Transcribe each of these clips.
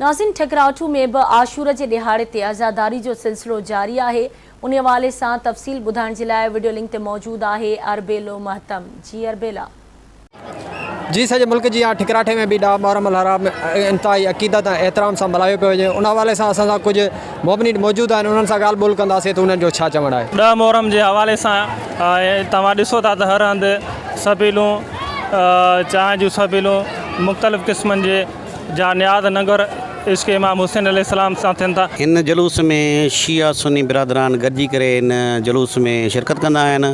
ناظرين ٺڪراٺو ۾ به عاشور جي ڏهاڙي تي عزاداري جو سلسلو جاري آهي انهي حوالي سان تفصيل ٻڌائڻ جي لاء وڊيو لنڪ تي موجود آهي اربيلو مهتم جي اربيلا. جي سڄي ملڪ جيان ٺڪراٺي ۾ به ڏهه محرم الحرام انتهائي عقيدت ۽ احترام سان ملهايو پيو وڃي ان حوالي سان اسان سان ڪجهه مومنين موجود آهن انهن سان ڳالهه ٻولهه ڪنداسين ته انهن جو ڇا چوڻ آهي. ڏهه محرم جي حوالي سان توهان ڏسو ٿا ته هر هنڌ سبيلون چانهه جون سبيلون مختلف قسمن جي جا نياز ننگر عشق امام حسين عليه السلام سان ٿين ٿا. هن جلوس ۾ شيعا سني برادران گڏجي ڪري هن جلوس ۾ شرڪت ڪندا آهن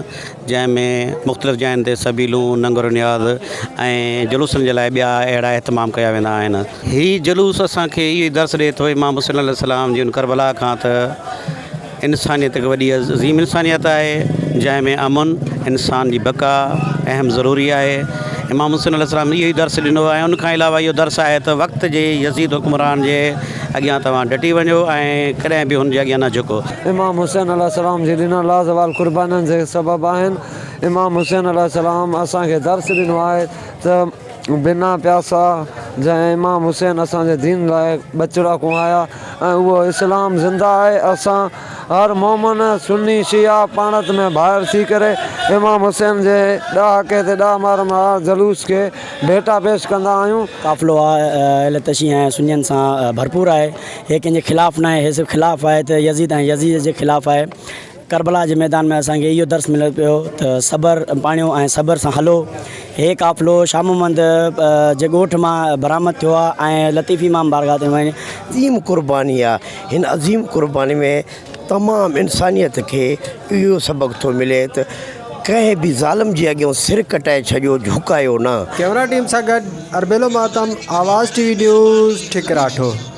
جنهن ۾ مختلف جاين تي سبيلون، ننگر نياز ۽ جلوسن جي لاء ٻيا اهڙا اهتمام ڪيا ويندا آهن. هي جلوس اسان کي اهو ئي درس ڏئي ٿو امام حسين عليه السلام جي ان ڪربلا کان ته انسانيت هڪ وڏي عظيم انسانيت آهي جنهن ۾ امن انسان جي بقا اهم ضروري آهي امام حسين عليه السلام اهو ئي درس ڏنو آهي ان کان علاوه اهو درس آهي ته وقت جي يزيد حڪمران جي اڳيان توهان ڊٽي وڃو ۽ ڪڏهن به هن جي اڳيان نه جهڪو. امام حسين عليه السلام جي ڏنل لازوال قربانين جي سبب آهن امام حسين عليه السلام اسان کي درس ڏنو آهي ته بنا پياسا جنهن امام حسين اسان جي دين لاء ٻچڙا ڪهايا ۽ اهو اسلام زنده آهي اسان هر مومن سني شيعا پاڻت ۾ ڀائر ٿي ڪري امام حسين جي ڏهاڪي تي ڏهه محرم جلوس کي ڀيٽا پيش ڪندا آهيون. قافلو اهل تشيع ۽ سنين سان ڀرپور آهي هي ڪنهن جي خلاف ناهي هي صرف خلاف آهي ته يزيد ۽ يزيد جي خلاف آهي. ڪربلا جي ميدان ۾ اسان کي اهو درس ملي پيو ته صبر پاڻيو ۽ صبر سان هلو. هي قافلو شاهه محمد جي ڳوٺ مان برآمد ٿيو آهي ۽ لطيفي امام بارگاهه تي وڃي. عظيم قرباني آ هن عظيم قرباني ۾ تمام انسانيت کي اهو سبق ٿو ملي ته ڪنهن به ظالم جي اڳيان سر ڪٽائي ڇڏيو جهڪايو نه. ڪئميرا ٽيم سان گڏ Arbelo Matam, Awaz T V news, Thakratho.